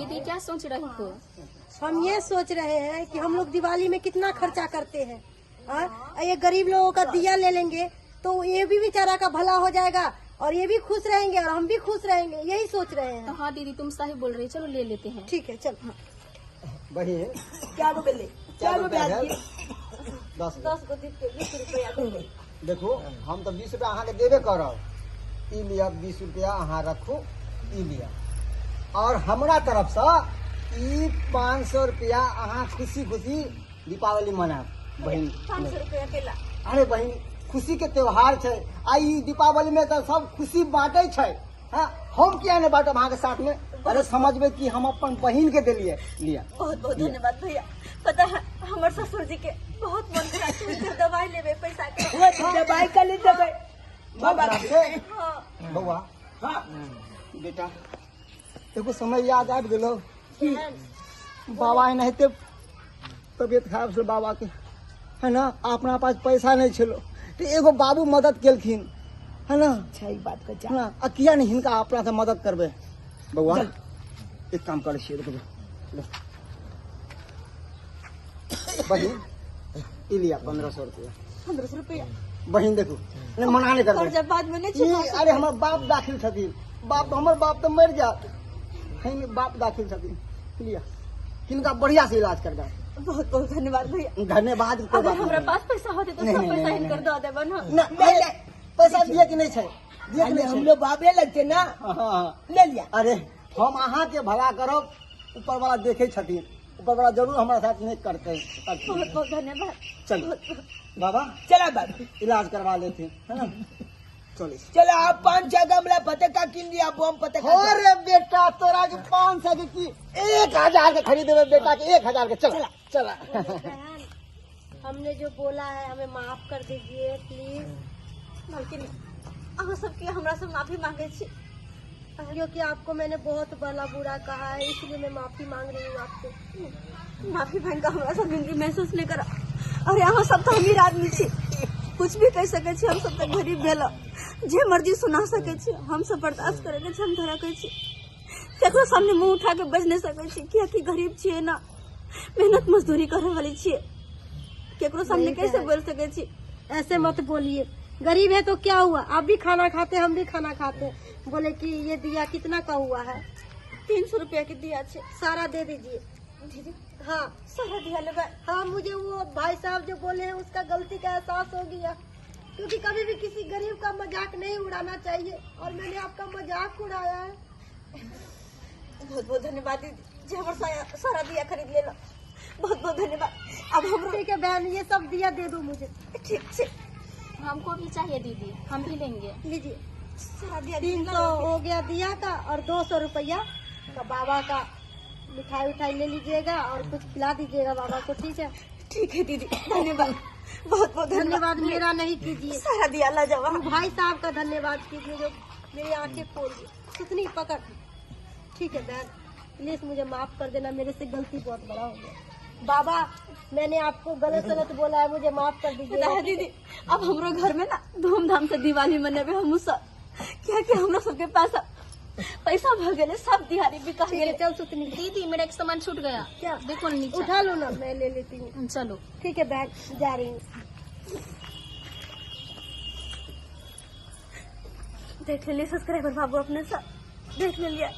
दीदी क्या सोच रही हो? हम ये सोच रहे हैं कि हम लोग दिवाली में कितना खर्चा करते हैं। हाँ, ये गरीब लोगों का दिया ले लेंगे तो ये भी बेचारा का भला हो जाएगा और ये भी खुश रहेंगे और हम भी खुश रहेंगे, यही सोच रहे हैं। तो हाँ दीदी तुम सही बोल रही हो, चलो ले लेते हैं। ठीक है चल। हाँ। बहिन क्या गो भेलै? क्या रुपया भेल? 10 10 गो 20 रुपया भेलै। देखो हम तो 20 रुपया अहाँके देबे करब। ई लिअ 20 रुपया अहाँ रखू, ई लिअ। और हमरा तरफसँ ई 500 रुपया अहाँ खुशी खुशी दीपावली मनायब बहिन। 500 रुपया केला? अरे बहिन खुशी के त्योहार छै आ ई दीपावली में तऽ सब खुशी बांटे छै। हाँ, हम किया नहीं बांटब अहाँके साथ में? अरे समझबै कि हम अपन बहिन के देलियै। लिअ। बहुत बहुत धन्यवाद भैया। पता है हमर ससुर जी के बहुत मन खराब छै, हुनकर दवाई लेबै पैसा के। दवाई के लिए देबै बाबा के। बौआ हाँ बेटा एगो समय याद आबि गेलो। बाबा एनाहिते तबियत खराब छल बाबा के, है ना, अपना पास पैसा नहीं छलो तो एगो बाबू मदद केलखिन, है ना। अच्छा ई बात के ना आ किया नहीं हिनका अपना से मदद करबे। बौआ एक काम करै छियै, रुकू बहिन ई लिया 1500 रुपया। 1500 रुपया? बहिन देखू नहीं मना नहीं करबै। कर्जा बाद में नहीं चुका। अरे हमर बाप दाखिल छथिन, बाप हमर बाप तो मरि जात, बाप दाखिल छथिन। लिया हिनका बढ़िया से इलाज करबै। बहुत बहुत धन्यवाद भैया। धन्यवाद। अगर हमरा पास पैसा होते तो सब पैसा हिनकर दऽ देबन। नहीं पैसा दिए कि नहीं छै? दिए कि नहीं? हम लोग बाबे लगते ना। हाँ। ले लिया। अरे हम अहाँ के भला करब, ऊपर वाला देखे छथिन, ऊपर वाला जरूर हमारा साथ नहीं करते। बहुत बहुत धन्यवाद। चलो बाबा, चला बाबा इलाज करवा लेते है ना। चलो चलो आप 500 गमला पतका किन दिया, बम पतका। अरे बेटा तोरा के 500 के की 1000 के खरीदे बेटा के 1000 के। चला चला। हमने जो बोला है हमें माफ कर दीजिए प्लीज। मालकिन अहाँ सबके हमरा से माफी मांगे छी क्योंकि आपको मैंने बहुत भला बुरा कहा है, इसलिए मैं माफी मांग रही हूँ आपसे। माफी मांग हमरा सब जिंदगी महसूस नहीं करा। अरे अहाँ सब तो अमीर आदमी छी, कुछ भी कह सके छी, हम सब तो गरीब भेल, जे मर्जी सुना सके छी, हम सब बर्दाश्त करे के क्षमता रखे छी, केकरो सामने मुंह उठा के बज नहीं सके छी, कियाकि गरीब छियै ना, मेहनत मजदूरी करे वाली छियै, केकरो सामने कैसे बोल सके छी? ऐसे मत बोलिए, गरीब है तो क्या हुआ, आप भी खाना खाते हम भी खाना खाते। बोले कि ये दिया कितना का हुआ है? 300 रुपया के दिया छे। सारा दे दीजिए दीदी। हाँ सारा दिया लेबै। हाँ मुझे वो भाई साहब जो बोले हैं उसका गलती का एहसास हो गया, क्योंकि कभी भी किसी गरीब का मजाक नहीं उड़ाना चाहिए और मैंने आपका मजाक उड़ाया है। बहुत बहुत धन्यवाद दीदी, जे हमर सारा दिया खरीद लेलो, बहुत बहुत धन्यवाद। अब हम ठीक है बहन, ये सब दिया दे दो मुझे। ठीक है, हमको भी चाहिए दीदी, हम भी लेंगे। लीजिए सारा दिया। 300 हो गया दिया का और 200 रुपया का बाबा का मिठाई उठाई ले लीजिएगा और कुछ खिला दीजिएगा बाबा को। ठीक है? ठीक है दीदी, धन्यवाद, बहुत बहुत धन्यवाद। मेरा नहीं कीजिए, सारा दिया ला जाओ। भाई साहब का धन्यवाद कीजिए जो मेरी आंखें खोल दी। कितनी पकड़। ठीक है बहन, प्लीज मुझे माफ कर देना, मेरे से गलती बहुत बड़ा हो गया। बाबा मैंने आपको गलत गलत बोला है, मुझे माफ कर दीजिए दीदी। अब हमरो घर में ना धूमधाम से दिवाली मनेबे हम सब, क्या कि हमरा सबके पास पैसा भ गेलै, सब दिहाड़ी बिका गेलै। चल सुतनी। दीदी मेरा एक सामान छूट गया। क्या? देखो नीचे। उठा लो ना, मैं ले लेती हूँ। चलो ठीक है बैग, जा रही हूँ। देख लेलिए सब्सक्राइबर बाबू अपने सब देख लेलिए।